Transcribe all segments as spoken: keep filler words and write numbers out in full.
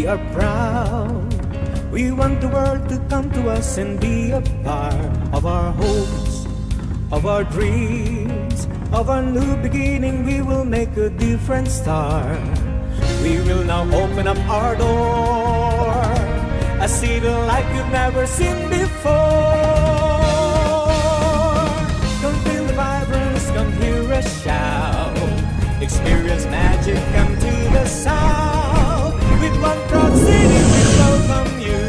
are proud. We want the world to come to us and be a part of our hopes, of our dreams, of our new beginning. We will make a different start. We will now open up our door, a city like you've never seen before. Come feel the vibrance, come hear us shout. Experience magic, come to the south. With one proud city, we welcome you.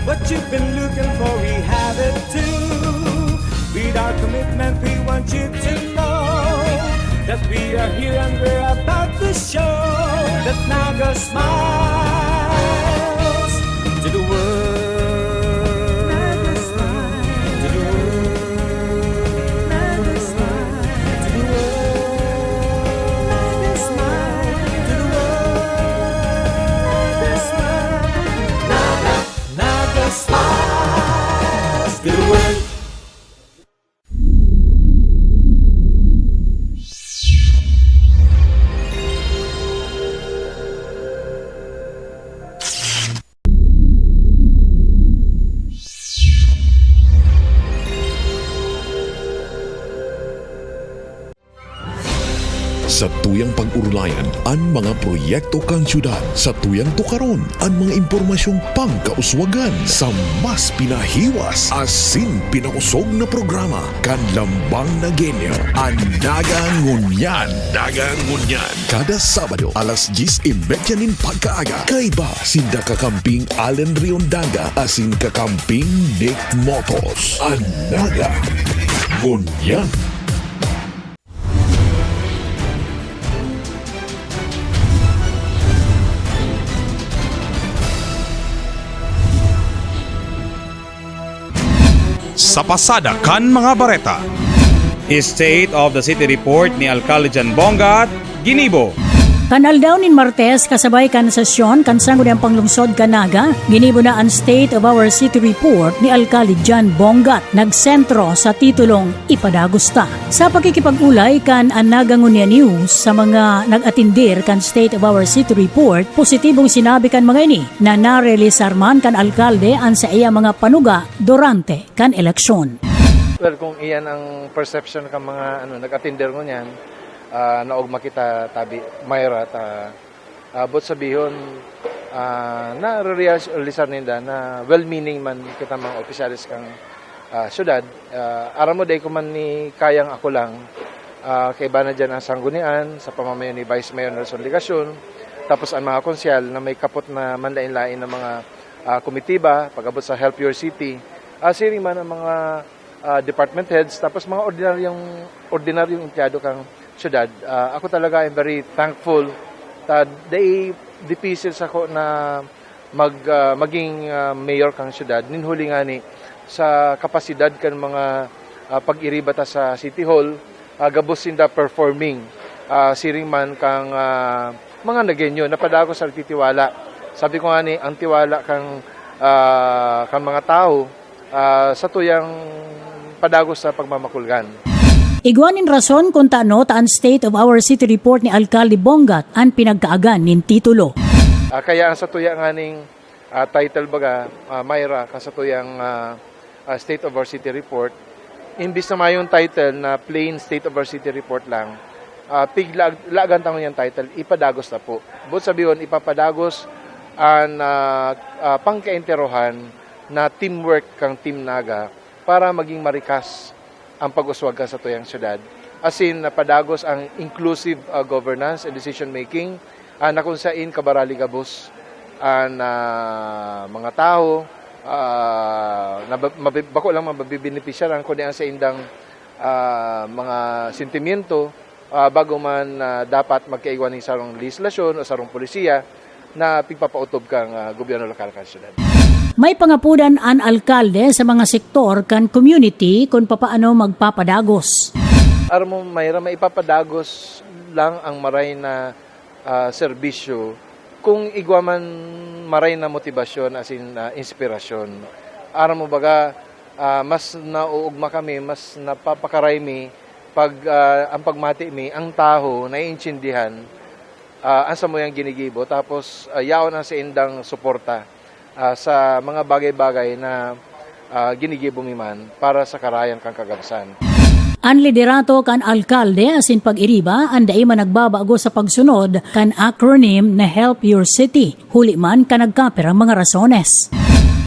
What you've been looking for, we have it too. With our commitment, we want you to know that we are here and we're about to show that Naga smiles to the world. Naga smiles to the world. Naga smiles to the world. Naga smiles to the world. Naga smiles. Naga smiles to the world. Satuyang pag-orolayan an mga proyekto kan syudad. Satuyang tukaron an mga impormasyong pangkauswagan sa mas pinahiwas asin pinakosog na programa kan Lambang Nagenyo, an Naga Ngunyan. Naga Ngunyan, kada Sabado, alas dyes y media nin pagkaaga. Kaiba sinda kakamping Allen Riondaga asin kakamping Nick Motos. An Naga Ngunyan. Sa pasada kan mga bareta. State of the City Report ni Alcalde John Bongat, ginibo. Kan aldaw nin Martes, kasabay kan sesyon kan Sangguniang Panglungsod kan Naga, ginibo na an State of our City Report ni Alcalde John Bongat, nagsentro sa titulong Ipadagos Ta. Sa pakikipag-olay kan An Naga Ngunyan News sa mga nag-atindir kan State of our City Report, positibong sinabi kan mga ini na narealisar man kan alkalde an saiyang mga panuga durante kan eleksyon. Well, kung iyan ang perception kan mga, ano, nag-atindir ngunyan, ah, naogma kita tabi, Myra, ta, ah, boot sabihon, ah, nare-realisar ninda na well-meaning man kita mga opisyales kan, ah, syudad. Ah, aram mo, dai ko man ni kayang ako lang, ah, kaiba na diyan ang sanggunian sa pamamayo ni Vice Mayor Nelson Legacion, tapos ang mga konsyal na may kapot na manlain-lain na mga, ah, komitiba, pag-abot sa Help Your City, ah, siring man ang mga, ah, department heads, tapos mga ordinaryong, ordinaryong empleyado kan syudad. Ah, ako talaga, I'm very thankful ta dai dipisil sako na mag, ah, maging, ah, mayor kan syudad. Nin huli ngani sa kapasidad kan mga, ah, pag-iriba ta sa City Hall, ah, gabos sinda performing, ah, siring man kan, ah, mga Nagueño na padagos nagtitiwala. Sabi ko ngani, ang tiwala kan, ah, kan mga tawo, ah, satuyang padagos sa pagmamakulgan. Igwa nin rason kun tano ta an State of Our City Report ni Alkalde Bongat an pinagkaagan nin titulo. Ah, kaya ang satuya nganing, ah, title baga, ah, Myra, kan satuyang, ah, ah, State of Our City Report, imbis na mayong title na plain State of Our City Report lang, ah, pigla-, laagan ta ngunyan title, Ipadagos Ta Po. Boot sabihon, ipapadagos an, ah, ah, pangkaenterohan na teamwork kan Team Naga para maging marikas ang pag-uswag kan satuyang syudad. Asin, napadagos ang inclusive, ah, governance and decision making, ah, na kung sain kabarali gabos an, ah, mga tawo, ah, na ba-, mabi-, bako lang mabibenepisyaran kundi ang saindang, ah, mga sentimiento, ah, bago man, ah, dapat magkaigwa nin sarong lehislasyon o sarong polisiya na pigpapautob kan, ah, gobyerno lokal kan syudad. May pangapodan an alkalde sa mga sektor kan community kun papaano magpapadagos. Aram mo, Myra, maipapadagos lang ang maray na, ah, serbisyo kung igwa man maray na motibasyon, as in, ah, inspirasyon. Aram mo baga, ah, mas nauugma kami, mas napapakaray mi pag, ah, ang pagmati mi, ang tawo naiintindihan ah, an samuyang ginigibo, tapos, ah, yaon an saindang suporta, ah, sa mga bagay-bagay na, ah, ginigibo mi man para sa karayan kan Cagasan. An liderato kan alkalde asin pag-iriba an dai man nagbabago sa pagsunod kan acronym na Help Your City, huli man kan nagkapirang mga rasones.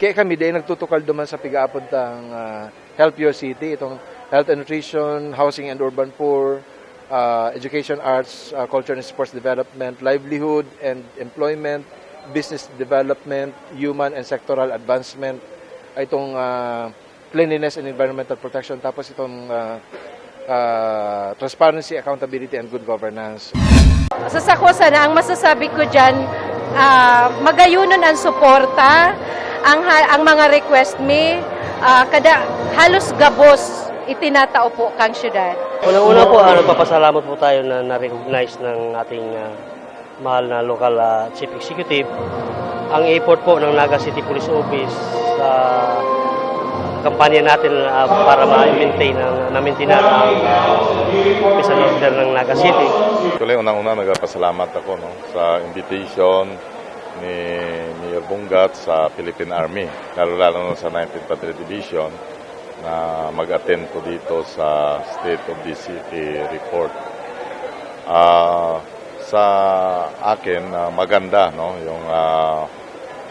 Kaya kami dai nagtutukal duman sa pigaapod tang, ah, Help Your City, itong health and nutrition, housing and urban poor, ah, education, arts, ah, culture and sports development, livelihood and employment, business development, human and sectoral advancement, itong, ah, cleanliness and environmental protection, tapos itong, ah, ah, transparency, accountability, and good governance. Sa sako sana, ang masasabi ko diyan, ah, magayunon ang suporta, ang ha-, ang mga request mi, ah, kada, halos gabos itinatao po kang syudad. Unang-una po, ah, nagpapasalamat po tayo na na-recognize ng ating, ah, mahal na local, ah, chief executive, ang effort po ng Naga City Police Office sa kampanya natin, ah, para ma-maintain ang, na-maintain natin ang peace and order ng Naga City. Actually, unang-una, nagpapasalamat ako, no, sa invitation ni Mayor Bungat sa Philippine Army, lalo-lalo na sa nineteenth Infantry Division, na mag-attend po dito sa State of the City report. Ah, sa akin, ah, maganda, no, yung, ah,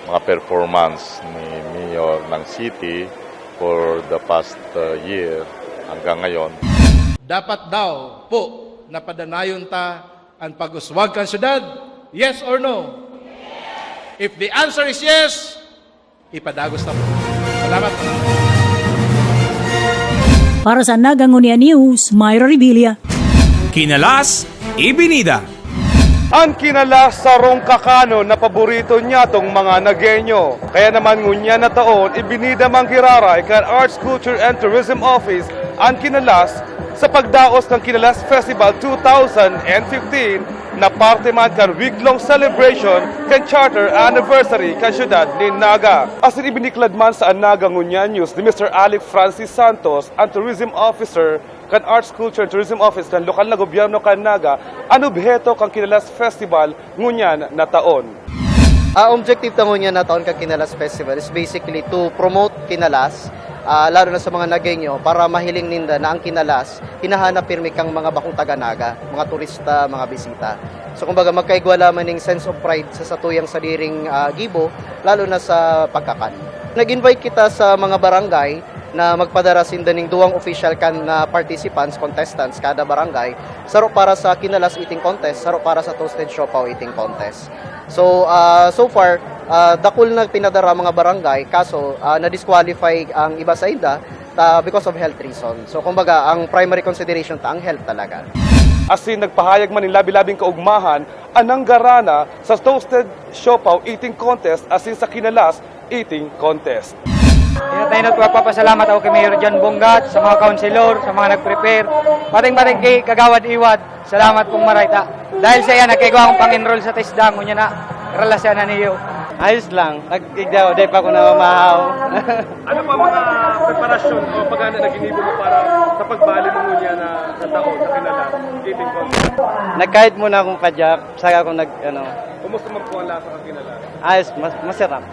mga performance ni Mayor ng city for the past, ah, year hanggang ngayon. Dapat daw po na padanayon ta an pag-uswag kan syudad? Yes or no? If the answer is yes, ipadagos na po. Salamat. Para sa Naga Ngunyan News, Myra Revilla. Kinalas, ibinida. An kinalas sarong kakanon na paborito niyatong mga Nagueño. Kaya naman ngunyan na taon, ibinida man giraray kan Arts, Culture and Tourism Office an kinalas sa pagdaos kan Kinalas Festival two thousand and fifteen, na parte man kan week-long celebration kan charter anniversary kan siyudad nin Naga. Asin ibiniklad man sa Naga Ngunyan News ni Mister Alec Francis Santos, an tourism officer kan Arts, Culture and Tourism Office kan lokal na gobyerno kan Naga, an obheto kan Kinalas Festival ngunyan na taon. Ah, objective ta ngunyan na taon kan Kinalas Festival is basically to promote Kinalas, ah, lalo na sa mga Nagueño, para mahiling ninda na ang Kinalas hinahanap pirmi kan mga bakong taga-Naga, mga turista, mga bisita. So, kumbaga, magkaigwa lamang ning sense of pride sa satuyang sadiring, ah, gibo, lalo na sa pagkakan. Nag-invite kita sa mga barangay na magpadara sinda ning duwang official kan, ah, participants, contestants, kada barangay, saro para sa Kinalas Eating Contest, saro para sa Toasted Siopaw Eating Contest. So, ah, so far, ah, dakul na pinadara mga barangay, kaso, ah, na-disqualify ang iba sainda, ta, because of health reason. So, kumbaga, ang primary consideration ta, ang health talaga. Asin nagpahayag man nin labi-labing kaugmahan an nanggarana sa Toasted Siopaw Eating Contest asin sa Kinalas Eating Contest. Hinatayon at magpapasalamat ako kay Mayor John Bungat, sa mga councilor, sa mga nag-prepare, pating-pating kay Kagawad Iwad. Salamat pong maray ta. Dahil sa iyan, nagkaigwa akong pang-enroll sa TESDA, ngunyan na, karala siya na niyo. Ayos lang. Nag-igda ako, di pa ako namamahaw. Ano pa mga preparasyon o pagana na ginibo mo para sa pagbali mo ngunyan na, na taon sa Kinalas Eating Contest? Nagkahit muna akong kadyak, saka ako nag, ano. Kumusta man po ang lasa ng Kinalas? Ayos, mas-, masarap.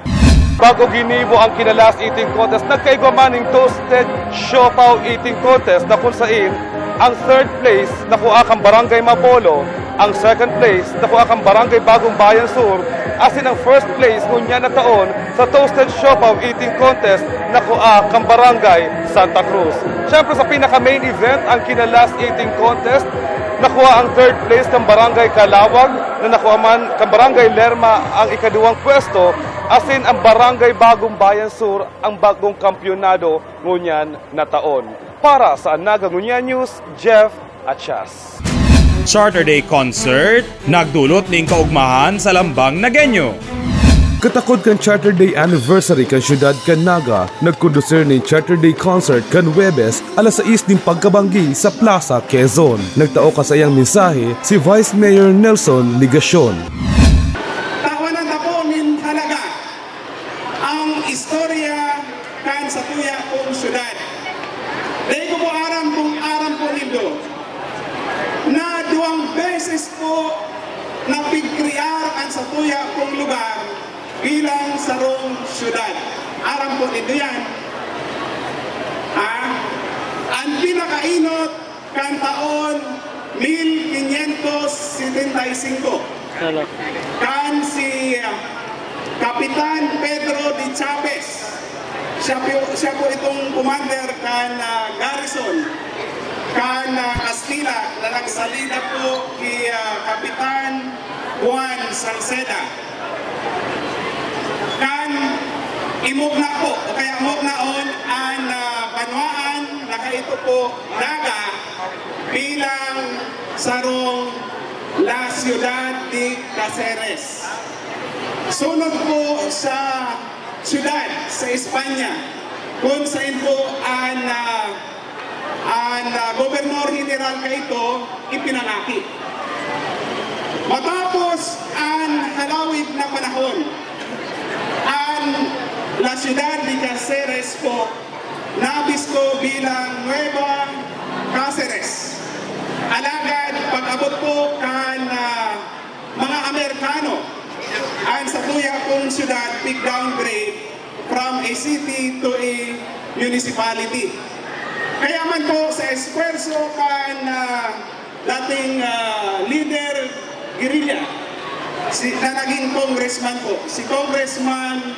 Bago ginibo ang Kinalas Eating Contest, nagkaigwa man ning Toasted Siopaw Eating Contest na kung sain ang third place nakua kan Barangay Mabolo, ang second place nakua kan Barangay Bagong Bayan Sur, asin ang first place ngunyan na taon sa Toasted Siopaw Eating Contest nakua kan Barangay Santa Cruz. Siyempre, sa pinaka-main event, ang Kinalas Eating Contest, nakua ang third place kan Barangay Calawag, na nakua man kan Barangay Lerma ang ikaduwang pwesto, asin ang Barangay Bagong Bayan Sur ang bagong kampeonado ngunyan na taon. Para sa Naga Ngunyan News, Jeff Achas. Charter Day Concert, nagdulot ning kaugmahan sa lambang Nagueño. Katakod kan Charter Day Anniversary kan siyudad kan Naga, nagkondusir nin Charter Day Concert kan Huwebes, alas sais nin pagkabanggi sa Plaza Quezon. Nagtao kan saiyang mensahe si Vice Mayor Nelson Legacion. Tawan na po nin halaga ang istorya kan satuya pong syudad. Dai ko po aram kung aram po nindo na duwang beses po na pigkrear an satuya pong lugar bilang sarong syudad. Aram po nindo yan. Ha? An pinakainot kan taon mil quinientos setenta y cinco. Kan si, ah, Kapitan Pedro de Chavez, siya po, siya po itong commander kan, ah, garrison kan, ah, Kastila na nagsalida po ki, ah, Kapitan Juan Salceda. Kan imugna po, o kaya mugnaon an, ah, banwaan na kaito po, Naga, bilang sarong La Ciudad de Caceres. Sunod po sa syudad sa Espanya, kung sain po an, ah, an, ah, Gobernador General kaito ipinangaki. Matapos an halawig na panahon, an La Ciudad de Caceres po nabisto bilang Nueva Caceres. Alagad pag-abot po kan, ah, mga Amerikano, an satuya pong syudad pig-downgrade from a city to a municipality. Kaya man po sa esfuerso kan, ah, dating, ah, leader guerrilla, si, na naging congressman po, si Congressman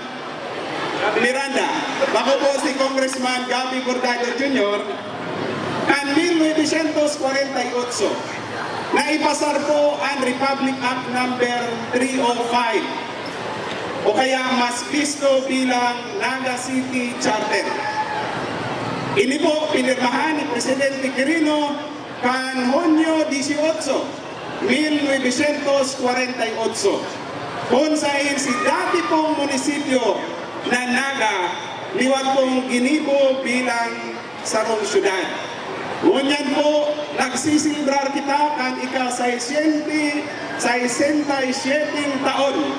Miranda, bako po si Congressman Gabby Bordado Junior, kan mil novecientos kwarenta y otso, naipasar po an Republic Act Number three oh five, o kaya mas bisto bilang Naga City Charter. Ini po pinirmahan ni Presidente Quirino kan Hunyo dieciocho, mil novecientos kwarenta y otso, kung sain si dati pong munisipyo na Naga liwat pong ginibo bilang sarong syudad. Ngunyan po, nagsiselebrar kita kan ika-sesenta, sesenta y siete taon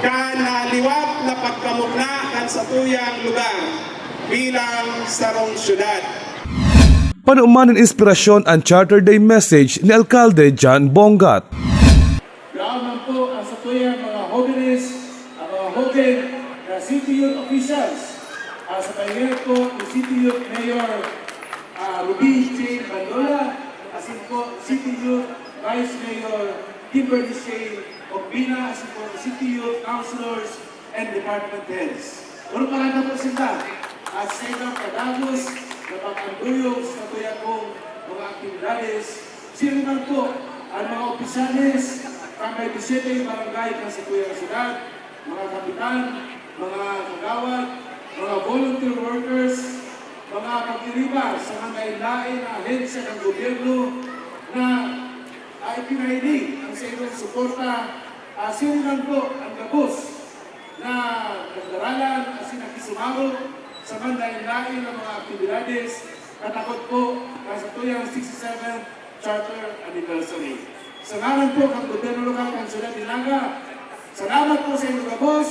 kan, ah, liwat na pagkamugna kan satuyang lugar bilang sarong syudad. Panuman nin inspirasyon an Charter Day message ni Alkalde John Bongat. Yaon man po ang satuyang mga hobenes, ang mga hoben na City Youth officials, ah, sa paghingot po ni City Youth Mayor, ah, Ruby J. Bandola, asin po City Youth Vice Mayor Kimberly Shea Ogbina, asin po City Youth Councilors and Department Heads. Purpahan na po sinda at sa ilang padagos na pag-anduyong sa katuya kong mga aktibidades, siring man po ang mga opisyales kan may disete barangay kan satuyang syudad, mga kapitan, mga kagawad, mga volunteer workers, mga pag-iriba sa mga lain-lain na ahensya ng gobyerno na, ah, ipinahiling ang saindong suporta, ah, siring man po ang gabos na nagdaralan asin nakisumaro sa manlaen-laen na mga aktibidades katakod po kan satuyang sixty-seventh Charter Anniversary. Sa ngaran po kan Gobyerno Lokal kan Syudad ni Naga, salamat po sa inyong gabos.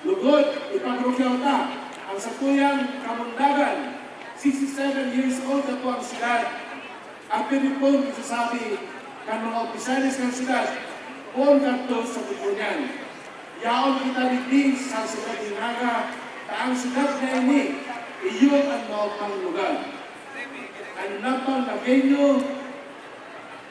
Lugod, ipagrukyaw ta ang satuyang kamundagan. Sixty-seven years old na po ang syudad. Ang pwede pong isasabi kan mga opisyales kan syudad, poon kadto sa Bukonyan. Yaon kita digdi sa syudad ni Naga, ta ang syudad na ini, iyo an maupang lugar. An lambang Nagueño,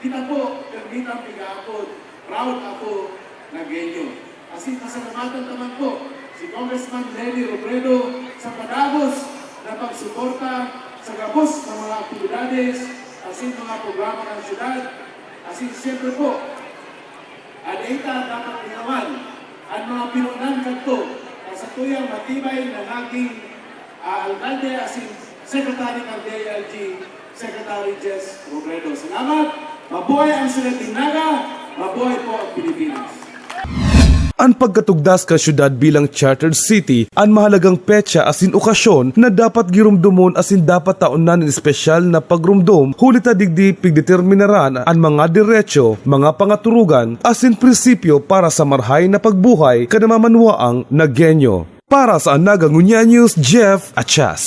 kita po, pirmi tang pig-aapod, proud ako, Nagueño. Asin pasalamatan ta man po si Congressman Leni Robredo sa padagos na pagsuporta sa gabos na mga aktibidades asin mga programa kan syudad. Asin siyempre po, an ita dapat linawan an mga pinunan kadto sa satuyang matibay na naging, ah, alkalde asin sekretary kan D I L G, Secretary Jess Robredo. Salamat! Mabuhay ang Syudad nin Naga! Mabuhay po ang Pilipinas! An pagkatugdas kan syudad bilang chartered city, an mahalagang petsa asin okasyon na dapat giromdomon asin dapat taon na nin espesyal na pagromdom, huli ta digdi pigdeterminaran an mga derecho, mga pangaturugan, asin prinsipyo para sa marhay na pagbuhay kan namamanwaang Nagueño. Para sa Naga Ngunyan News, Jeff Achas.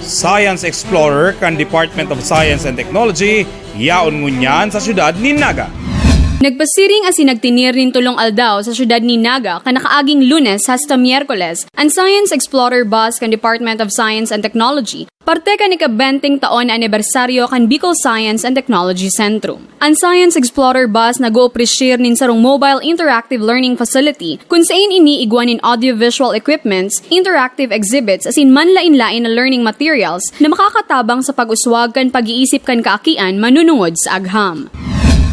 Science Explorer kan Department of Science and Technology, yaon ngunyan sa syudad nin Naga. Nagpasiring asin nagtinir nin tolong aldaw sa siyudad nin Naga kan nakaaging Lunes hasta Miyerkules an Science Explorer Bus kan Department of Science and Technology, parte kan ika-benteng taon na anibersaryo kan Bicol Science and Technology Centrum. An Science Explorer Bus nag-oopresyar nin sarong mobile interactive learning facility kun saen ini igwa nin audiovisual equipments, interactive exhibits asin manlaen-laen na learning materials na makakatabang sa pag-uswag kan pag-iisip kan kaakian manunungod sa agham.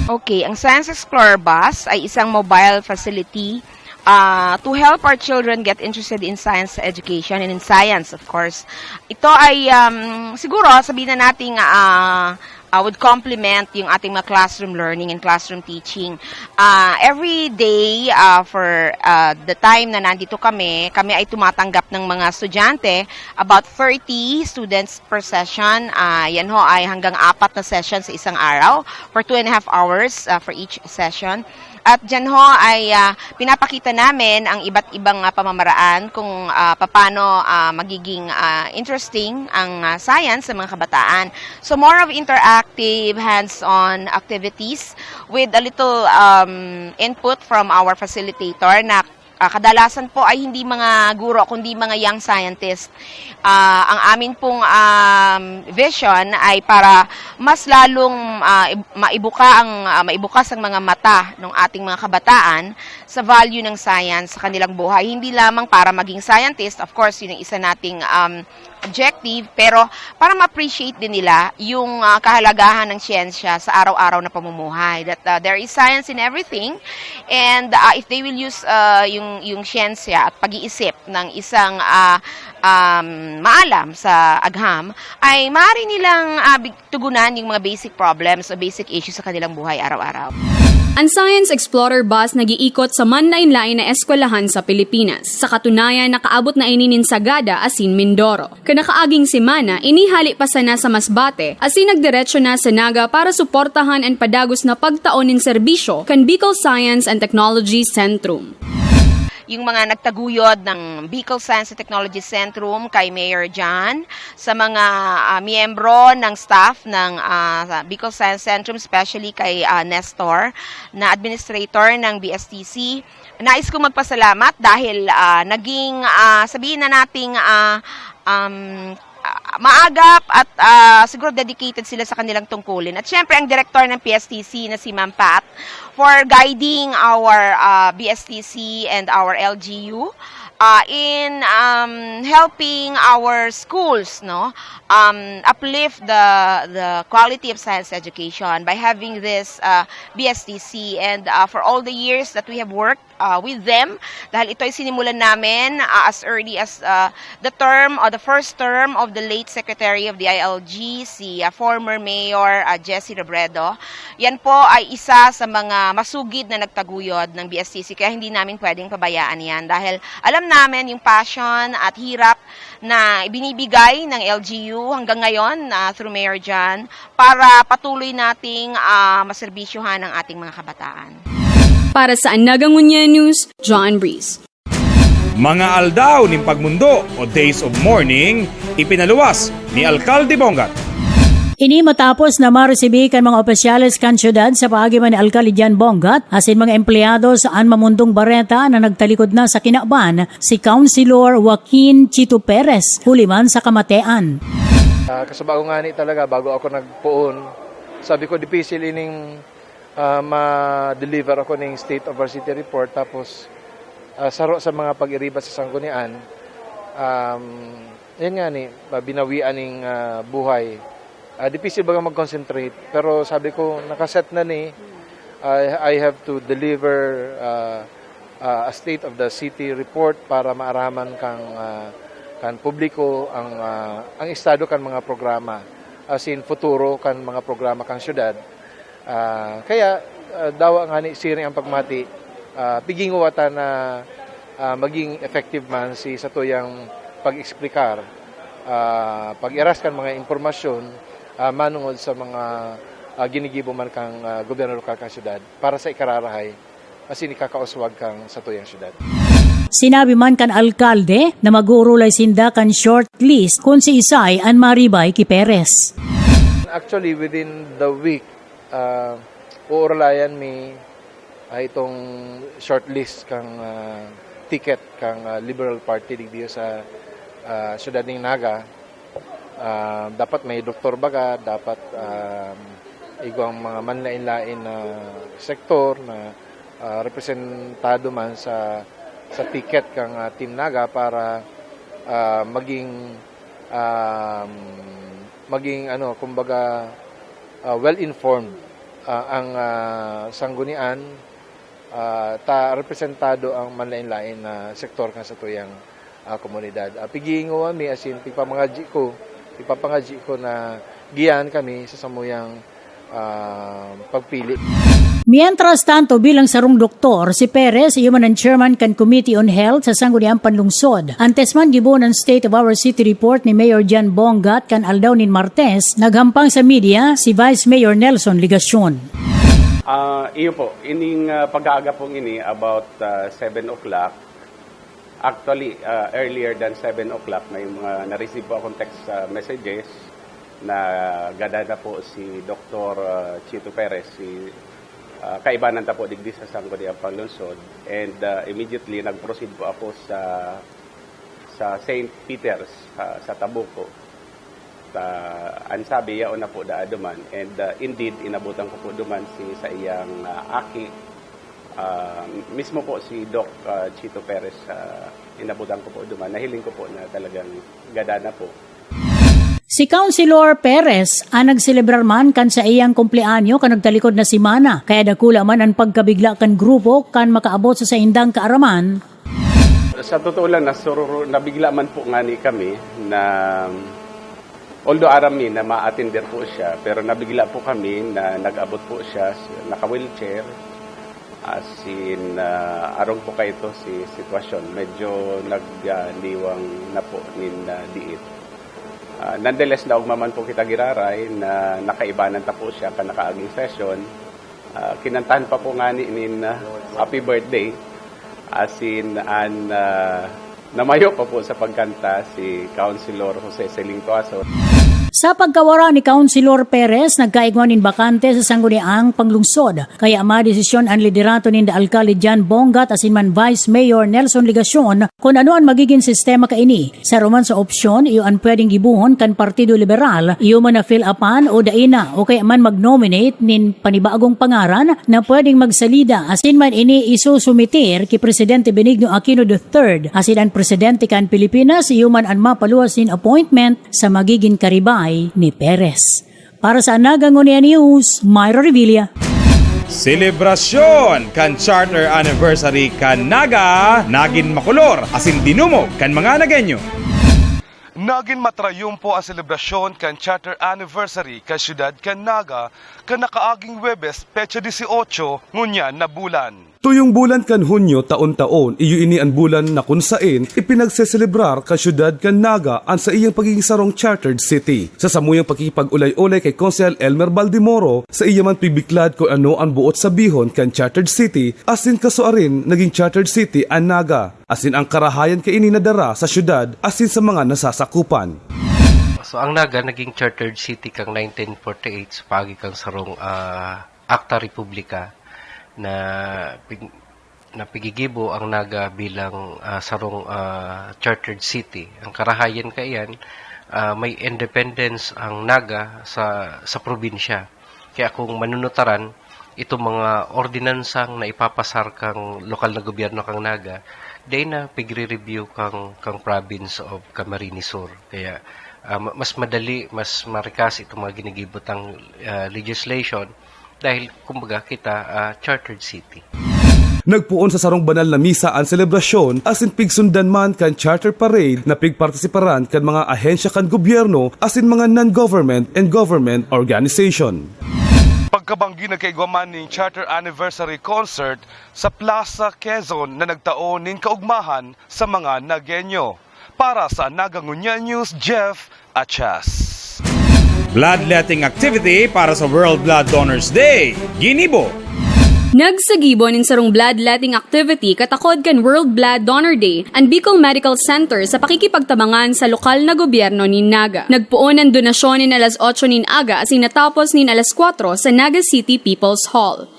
Okay, ang Science Explorer Bus ay isang mobile facility uh, to help our children get interested in science education and in science, of course. Ito ay, um, siguro, sabihin na nating uh, uh, would complement yung ating mga classroom learning and classroom teaching. Uh, every day, uh, for uh, the time na nandito kami, kami ay tumatanggap ng mga estudyante, about thirty students per session. Uh, yan ho ay hanggang apat na session sa isang araw for two and a half hours uh, for each session. At dyan ho ay uh, pinapakita namin ang iba't ibang uh, pamamaraan kung uh, paano uh, magiging uh, interesting ang uh, science sa mga kabataan. So more of interactive, hands-on activities with a little um, input from our facilitator na uh, kadalasan po ay hindi mga guro kundi mga young scientist. Uh, ang amin pong um, vision ay para mas lalong uh, maibuka ang uh, maibukas ang mga mata ng ating mga kabataan sa value ng science sa kanilang buhay, hindi lamang para maging scientist, of course, yun ang isa nating um, objective, pero para ma-appreciate din nila yung uh, kahalagahan ng siyensya sa araw-araw na pamumuhay, that uh, there is science in everything, and uh, if they will use uh, yung yung siyensya at pag-iisip ng isang uh, um, maalam sa agham, ay maaari nilang uh, tugunan yung mga basic problems o basic issues sa kanilang buhay araw-araw. An Science Explorer Bus nag-iikot sa manlaen-laen na eskwelahan sa Pilipinas. Sa katunayan, nakaabot na ini nin Sagada asin Mindoro. Kan nakaaging semana, inihali pa sana sa Masbate asin nagdiretso na sa Naga para suportahan an padagos na pagtao nin serbisyo kan Bicol Science and Technology Centrum. Yung mga nagtaguyod ng Bicol Science and Technology Centrum kay Mayor John, sa mga uh, miyembro ng staff ng uh, Bicol Science Centrum, especially kay uh, Nestor, na administrator ng B S T C. Nais kong magpasalamat dahil uh, naging, uh, sabihin na nating uh, um, uh, maagap at uh, siguro dedicated sila sa kanilang tungkulin. At syempre, ang direktor ng P S T C na si Ma'am Pat for guiding our uh, B S T C and our L G U uh, in um, helping our schools, no, um, uplift the the quality of science education by having this uh, B S T C. And uh, for all the years that we have worked uh, with them, dahil ito ay sinimulan namin uh, as early as uh, the term or the first term of the late Secretary of the I L G, si uh, former Mayor uh, Jesse Robredo. Yan po ay isa sa mga masugid na nagtaguyod ng B S T C, kaya hindi namin pwedeng pabayaan yan dahil alam namin yung passion at hirap na ibinibigay ng L G U hanggang ngayon uh, through Mayor John para patuloy nating uh, maserbisyohan ang ating mga kabataan. Para sa Anagang Unya News, John Breeze. Mga aldaw nin pagmundo o days of mourning, ipinaluwas ni Alkalde Bongat. Ini matapos na maresibi kan mga opisyales kan syudad sa paagi man ni Alkalde John Bongat asin mga empleyado sa An Mamundong Bareta na nagtalikod na sa kinaban si Councilor Joaquin Chito Perez huli man sa kamatean. Uh, kasaba ko ngani talaga bago ako nagpoon. Sabi ko, dipisil ining uh, ma-deliver ako ning State of Varsity Report, tapos uh, saro sa mga pag-iriba sa sanggunian, um, yan nga ni, binawian ning uh, buhay. Uh, dipisil baga mag-concentrate, pero sabi ko, nakaset na ni, I, I have to deliver uh, uh, a state of the city report para maaraman kang uh, kan publiko ang uh, ang estado kan mga programa, as in futuro kan mga programa kan syudad. Uh, kaya uh, dawa nga ni siring ang pagmati, uh, piginguwatan na uh, maging effective man si satuyang pag-explicar, uh, pag-iras kan mga impormasyon uh, manungod sa mga uh, ginigibo man kang uh, gobyerno lokal kan syudad para sa ikararahay asin ikakauswag kan satuyang syudad. Sinabi man kan alkalde na mag-uurulay sinda kan short list kun siisay an maribay ki Perez. Actually, within the week, uh, uurulayan mi Ah, itong shortlist kang, ah, ticket kang, ah, Liberal Party digdi sa, ah, siyudad ning Naga, ah, dapat may doktor baga, dapat, um, igwang mga manlain-lain na sektor na, ah, representado man sa, sa ticket kang, ah, Team Naga para, ah, maging, um, maging ano, kumbaga, ah, well-informed, ah, ang, ah, sanggunian, ah, ta representado ang manlain-lain na sektor kan satuyang, ah, komunidad. Ah, pighihingowa mi, asin pigpapangadyi ko, pigpapangadyi ko na giyan kami sa samuyang, ah, pagpili. Mientras tanto, bilang sarong doktor, si Perez iyo man an chairman kan Committee on Health sa Sangguniang Panlungsod. Antes man gibohon an State of Our City Report ni Mayor John Bongat kan aldaw nin Martes, naghampang sa media si Vice Mayor Nelson Legacion. Ah, iyo po, ining, ah, pag-aaga pong ini about, ah, seven o'clock. Actually, ah, earlier than seven o'clock, may mga na-receive po akong text, ah, messages na gadan na po si Doktor, ah, Chito Perez, si, ah, kaibanan ta po digdi sa Sangguniang Panlungsod. And, ah, immediately, nag-proceed po ako sa, sa Saint Peter's, sa, sa Tabuco. Ta, an sabi, yaon na po daa duman. And, ah, indeed, inabutan ko po duman si saiyang, ah, aki. Ah, mismo po si Doc, ah, Chito Perez, ah, inabutan ko po duman. Nahiling ko po na talagang gadan na po. Si Councilor Perez an nagselebrar man kan saiyang kumpleanyo kan nagtalikod na semana, kaya dakula man an pagkabigla kan grupo kan makaabot sa saindang kaaraman. Sa totoo lang, nasururu-, nabigla man po ngani kami na, although aram mi na ma-attender po siya, pero nabigla po kami na nag-abot po siya, naka-wheelchair. As in, ah, arog po kaito si sitwasyon. Medyo nag, ah, niwang na po nin, ah, diit. Ah, nonetheless, naogma man po kita giraray na nakaibanan ta po siya kan nakaaging session. Ah, kinantahan pa po ngani nin, ah, happy birthday. As in, an, ah, namayo pa po sa pagkanta si Councilor Jose Celing Tuason. Sa pagkawara ni Councilor Perez, nagkaigwa nin bakante sa Sangguniang Panglungsod. Kaya madesisyon an liderato ninda Alkalde John Bongat asin man Vice Mayor Nelson Legacion kun ano an magigin sistema kaini. Saro man sa opsyon, iyo an pwedeng gibohon kan Partido Liberal, iyo man na fill-upan o dai na, o kaya man mag-nominate nin panibagong pangaran na pwedeng magsalida asin man ini isusumiter ki Presidente Benigno Aquino the third, asin an presidente kan Pilipinas, iyo man an mapaluwas nin appointment sa magigin karibay ni Perez. Para sa Naga Ngunyan News, Myra Revilla. Selebrasyon kan Charter Anniversary kan Naga nagin makolor asin dinumog kan mga Nagueño. Nagin matrayumpo an selebrasyon kan Charter Anniversary kan siyudad kan Naga kan nakaaging Huwebes, petsa dieciocho, ngunyan na bulan. Tuyong bulan kan Hunyo taon-taon, iyo ini an bulan na kun saen ipinagseselebrar kan siyudad kan Naga an saiyang pagiging sarong chartered city. Sa samuyang pakikipag-olay-olay kay Konsehal Elmer Baldemoro, saiya man pigbiklad kun ano an boot sabihon kan chartered city, asin kasuarin naging chartered city an Naga, asin ang karahayan kaini nadara sa siyudad asin sa mga nasasakupan. So, ang Naga naging chartered city kang nineteen forty-eight sa paagi kang sarong, ah, Acta Republica na pig-, na pigigibo ang Naga bilang, ah, sarong, ah, chartered city. Ang karahayan kaiyan, ah, may independence ang Naga sa, sa probinsya. Kaya kung manunutaran, itong mga ordinansang na ipapasar kang lokal na gobyerno kang Naga, dai na pigre-review kang, kang province of Camarines Sur. Kaya, ah, ma-, mas madali, mas marikas itong mga ginigibo tang, ah, legislation dahil, kumbaga, kita, ah, chartered city. Nagpoon sa sarong banal na misa an selebrasyon, asin pigsundan man kan charter parade na pigpartisiparan kan mga ahensya kan gobyerno asin mga non-government and government organization. Pagkabanggi, nagkaigwa man nin Charter Anniversary Concert sa Plaza Quezon na nagtao nin kaugmahan sa mga Nagueño. Para sa Naga Ngunyan News, Jeff Achas. Bloodletting activity para sa World Blood Donors Day. Ginibo. Nagsagibo nin sarong bloodletting activity katakod kan World Blood Donor Day an Bicol Medical Center sa pakikipagtabangan sa lokal na gobyerno nin Naga. Nagpoon an donasyon nin alas otso nin aga asin natapos nin alas kwatro sa Naga City People's Hall.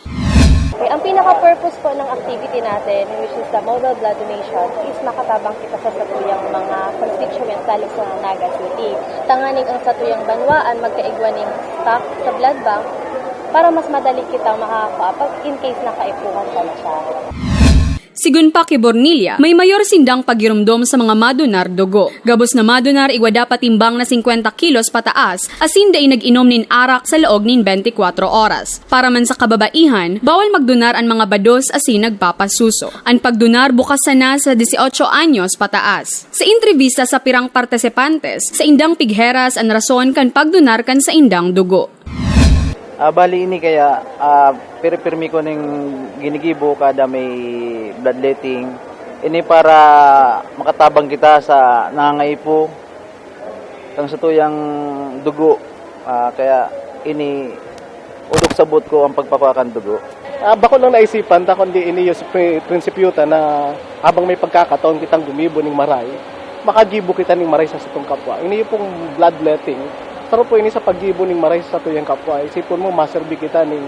Ang pinaka-purpose po ng activity natin, which is the mobile blood donation, is makatabang kita sa satuyang mga constituents, lalo sa Naga City. Tanganing ang satuyang banwaan magkaigwa ning stock sa blood bank para mas madali kitang makakakua pag in case na kaipuhan ka na siya. Sigun pa ki Bornilla, may mayor sindang pagiromdom sa mga madonar dugo. Gabos na madonar igwa dapat timbang na singkwenta kilos pataas, asin dai nag-inom nin arak sa laog nin bente kwatro oras. Para man sa kababaihan, bawal magdonar an mga bados asin nagpapasuso. An pagdonar bukas sana sa dieciocho anyos pataas. Sa entrevista sa pirang partisipantes, saindang pigheras an rason kan pagdonar kan saindang dugo. Ah, bali ini kaya, ah, pirmi-pirmi ko ning ginigibo kada may bloodletting. Ini para makatabang kita sa nangangaipo kan satuyang dugo. Ah, kaya ini odok sabot ko ang pagpakua kan dugo. Ah, bako lang naisipan ta, kundi ini yung pri-, prinsipyo ta na habang may pagkakataon kitang gumibo ning maray, makagibo kita ning maray sa satong kapwa. Ini yung pong bloodletting. Saro po ini sa paggibo ning maray sa satuyang kapwa. Isipon mo, maserbi kita ning,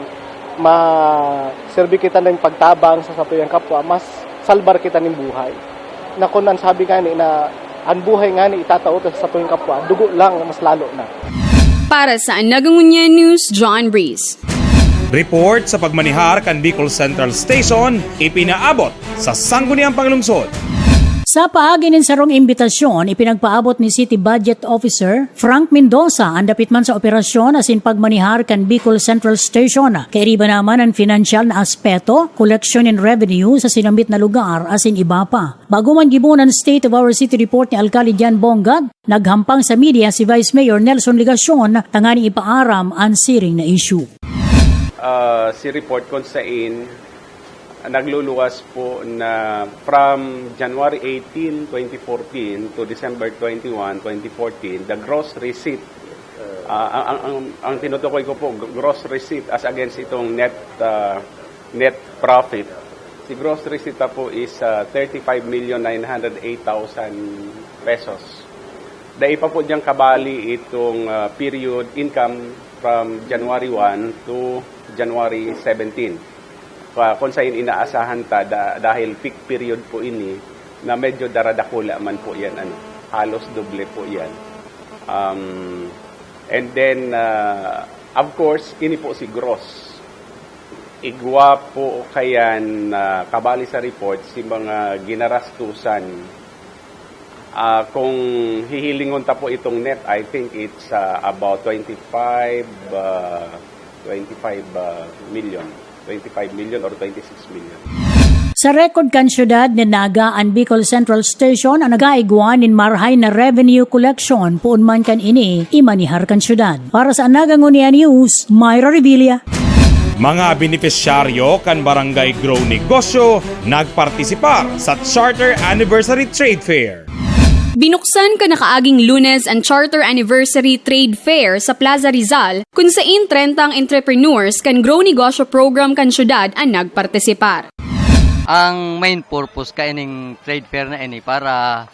maserbi kita ning pagtabang sa satuyang kapwa, mas salbar kita ning buhay. Na kun an sabi ngani na an buhay ngani itatao ta sa satuyang kapwa, dugo lang mas lalo na. Para sa Anagangunya News, John Breeze. Report sa pagmanihar kan Bicol Central Station, ipinaabot sa Sangguniang Panglungsod. Sa paagi nin sarong imbitasyon, ipinagpaabot ni City Budget Officer Frank Mendoza an dapit man sa operasyon asin pagmanihar kan Bicol Central Station. Kairiba naman an finansyal na aspeto, koleksyon nin revenue sa sinambit na lugar asin iba pa. Bago man gibohon an State of Our City Report ni Alcalde Jan Bongat, naghampang sa media si Vice Mayor Nelson Legacion tanganing ipaaram an siring na issue. Ah, si report kon sain nagluluwas po na from January eighteen, twenty fourteen to December twenty-one, twenty fourteen, the gross receipt, ah, ang, ang, ang, ang tinutukoy ko po, gr- gross receipt as against itong net, ah, net profit. Si gross receipt na po is ah, thirty-five million nine hundred eight thousand pesos. Dai pa po diyang kabali itong ah, period income from January one to January seventeen. Pa, kung saan inaasahan ta da, dahil peak period po ini na medyo daradakula man po yan, ano, halos doble po yan. Um, and then, ah, of course, ini po si gross. Igwa po kayan na kabali sa report si mga ginarastusan. Ah, kung hihilingon ta po itong net, I think it's ah, about twenty-five, ah, twenty-five ah, million. Twenty-five million or twenty-six million. Sa record kan syudad nin Naga, an Bicol Central Station an nagaigwa nin marahay na revenue collection poon man kan ini imanihar kan syudad. Para sa Anagangunya News, Myra Revilla. Mga benepisyaryo kan Barangay Grow Negosyo nagpartisipar sa Charter Anniversary Trade Fair. Binuksan kan nakaaging Lunes an Charter Anniversary Trade Fair sa Plaza Rizal, kun sain trentang entrepreneurs kan Grow Negosyo Program kan syudad an nagpartisipar. Ang main purpose kaining trade fair na ini para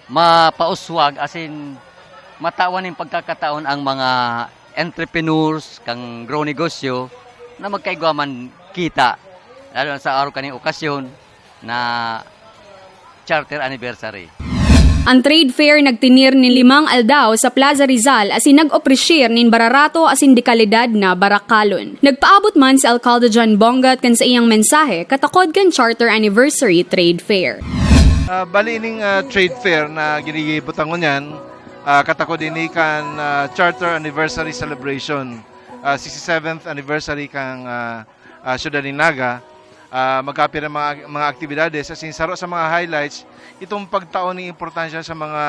mapauswag asin matawan nin pagkakataon ang mga entrepreneurs kan Grow Negosyo na magkaigwa man kita, lalo na sa araw kaning okasyon na charter anniversary. An trade fair nagtinir nin limang aldaw sa Plaza Rizal asin nag-opresyir nin bararato asin dekalidad na barakalon. Nagpaabot man si Alcalde John Bongat kan saiyang mensahe katakod kan Charter Anniversary Trade Fair. Ah, bali ining ah, trade fair na ginigibo ta ngunyan, ah, katakod ini kan ah, Charter Anniversary Celebration, ah, sixty-seventh anniversary kan ah, ah, Syudad nin Naga. Ah, magkapira mga, mga aktibidades, asin saro sa mga highlights, itong pagtao ning importansya sa mga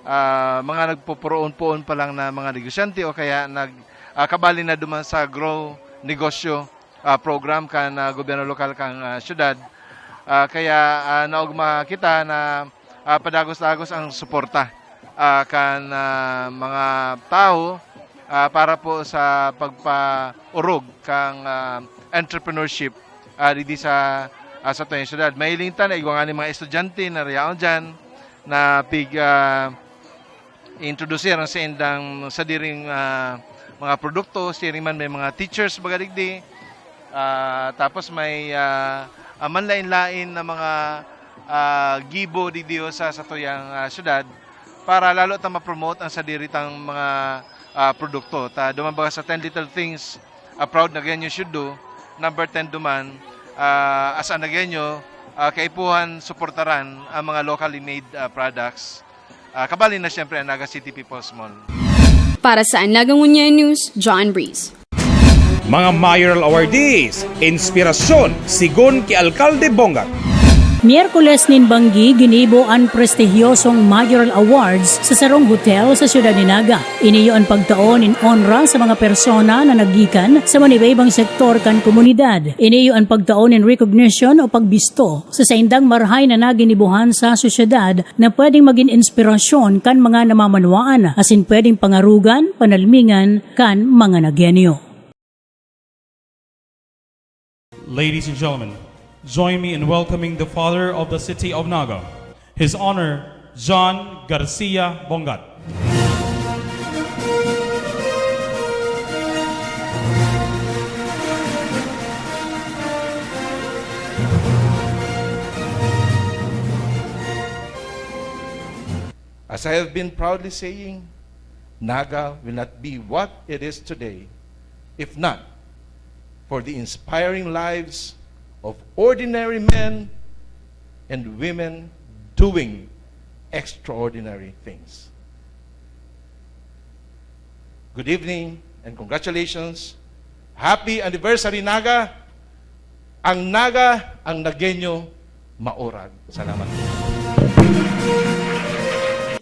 ah, mga nagpuporoon-poon pa lang na mga negosyante o kaya nag ah, kabali na duman sa Grow Negosyo ah, program kan ah, gobyerno lokal kan ah, syudad. Ah, kaya ah, naogma kita na ah, padagos-dagos ang suporta ah, kan ah, mga tao ah, para po sa pagpaorog kang ah, entrepreneurship ah, digdi sa ah, satuyang syudad. Mahiling ta na igwa nga nin mga estudyante na riyaon diyan na pig ah, introduce ang saindang sadiring ah, mga produkto, siring man may mga teachers baga digdi. Ah, tapos may, ah, ah, manlain-lain na mga, ah, gibo digdi sa satuyang, ah, syudad para lalo ta ma-promote ang sadiri tang mga, ah, produkto. Ta duman baga sa ten little things a proud Nagueño should do, number ten duman, ah, as a Nagueño, ah, kaipuhan suportaran ang mga locally made, ah, products. Ah, kabali na siyempre ang Naga City People's Mall. Para sa Naga Ngunyan News, John Breeze. Mga Mayoral Awardees, inspirasyon, sigon ki Alkalde Bongat. Miyerkules nin banggi, ginibo an prestihiyosong Mayoral Awards sa sarong hotel sa siyudad nin Naga. Ini iyo an pagtao nin onra sa mga persona na naggikan sa manibaybang sektor kan komunidad. Ini iyo an pagtao nin recognition o pagbisto sa saindang marahay na naginibohan sa sosyedad na pwedeng magin inspirasyon kan mga namamanwaan asin pwedeng pangarugan, panalmingan kan mga Nagueño. Ladies and gentlemen, join me in welcoming the father of the city of Naga, His Honor John Garcia Bongat. As I have been proudly saying, Naga will not be what it is today if not for the inspiring lives of ordinary men and women doing extraordinary things. Good evening and congratulations. Happy anniversary, Naga! Ang Naga, ang Nagueño, maurag. Salamat.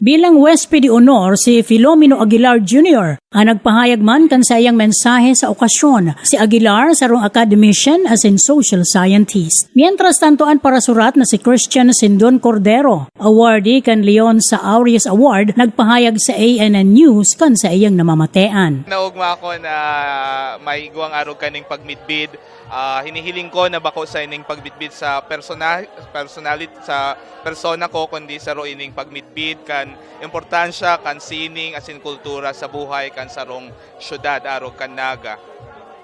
Bilang Huwes de Honor si Filomeno Aguilar Junior, an nagpahayag man kan saiyang mensahe sa okasyon. Si Aguilar, sarong academician asin social scientist. Mientras tanto, an parasurat na si Christian Sindon Cordero, awardee kan Leon sa Aureus Award, nagpahayag sa A N N News kan saiyang namamatean. Naogma ako na may igwang arog kaning pagmidbid. Ah, hinihiling ko na bako sa ining pagmidbid sa persona-, personalit-, sa persona ko, kundi saro ining pagmidbid kan importansya kan sining asin kultura sa buhay kan sarong syudad arog kan Naga.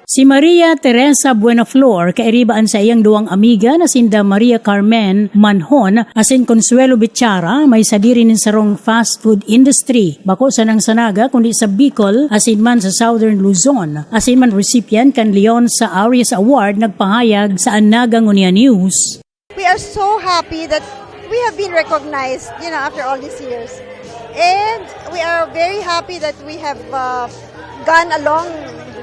Si Maria Teresa Buenaflor, kairiba an saiyang duwang amiga na sinda Maria Carmen Manhon asin Consuelo Bichara, may sadiri nin sarong fast food industry. Bako sanang sa Naga, kundi sa Bicol, asin man sa Southern Luzon. Asin man recipient kan Leon sa Aureus Award, nagpahayag sa An Naga Ngunyan News. We are so happy that we have been recognized, you know, after all these years. And we are very happy that we have, uh, gone along,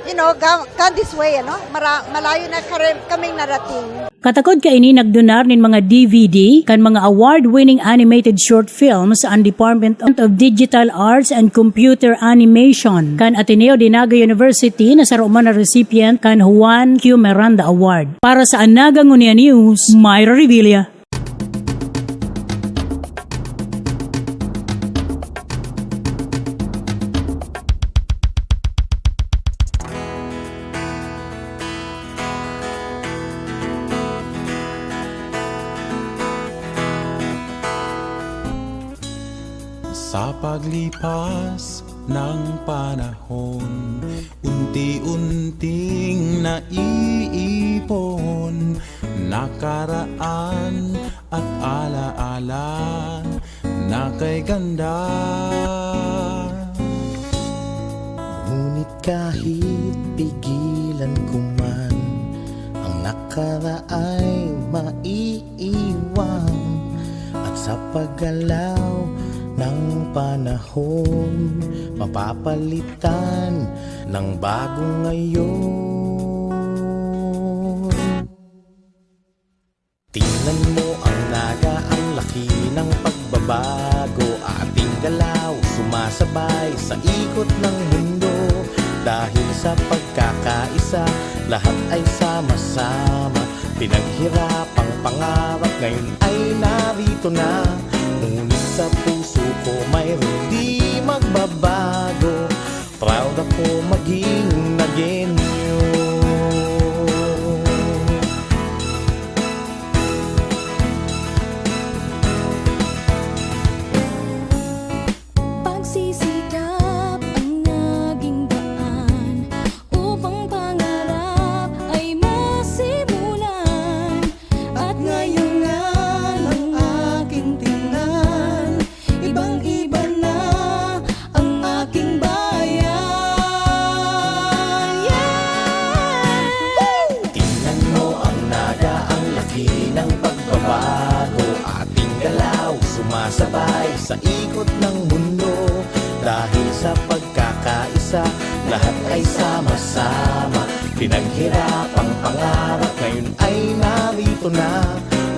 you know, gone, gone this way, ano? Mara-, malayo na kare-, kaming narating. Katakod kaini, nagdunar nin mga D V D kan mga award-winning animated short films an Department of Digital Arts and Computer Animation kan Ateneo de Naga University na saro man na recipient kan Juan Q Miranda Award. Para sa An Naga Ngunyan News, Myra Revilla. Sa paglipas ng panahon, unti-unting naiipon, nakaraan at alaala na kay ganda. Ngunit kahit pigilan ko man, ang nakaraay maiiwan, at sa paggalaw ng panahon, mapapalitan ng bagong ngayon. Tingnan mo ang Naga, ang laki ng pagbabago. Ating galaw, sumasabay sa ikot ng mundo. Dahil sa pagkakaisa, lahat ay sama-sama. Pinaghirapang pangarap, ngayon ay narito na. Ngunit sa puso ko, mayroong di magbabago. Proud ako maging Nagueño. Pagsisikap ang naging daan upang pangarap ay ma- Sabay sa ikot ng mundo, dahil sa pagkakaisa, lahat ay sama-sama. Pinaghirapang pangarap, ngayon ay narito na.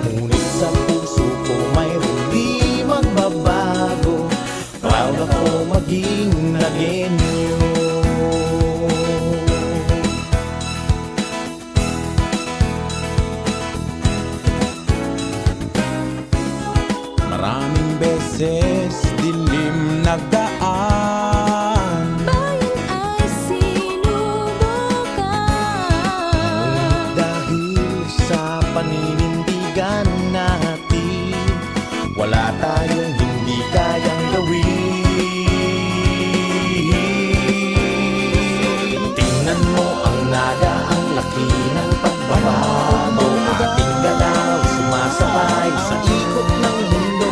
Ngunit sa puso ko, mayroong di magbabago. Proud ako maging Nagueño. Maraming beses dilim nagdaan. Bayan ay sinubukan. Ngunit dahil sa paninindigan natin, wala tayong hindi kayang gawin. Tingnan mo ang Naga, ang laki ng pagbabago. Ating galaw, sumasabay sa ikot ng mundo.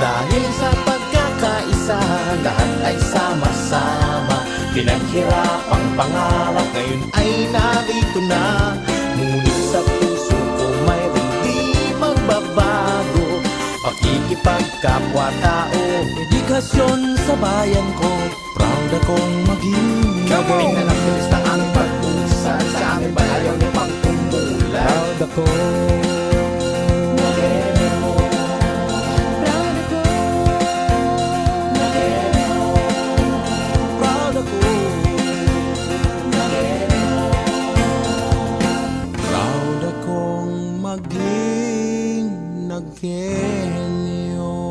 Dahil sa pagkakaisa, lahat ay sama-sama. Pinaghirapang pangarap, ngayon ay narito na. Ngunit sa puso ko, mayroong di magbabago. Pakikipagkapwa-tao, dedikasyon sa bayan ko. Proud akong maging Nagueño. Tingnan ang turista ang pag-usal sa aming bayan, ayaw niyo pang umulan. Proud ako. Proud ako. Proud ako. Proud akong maging Nagueño.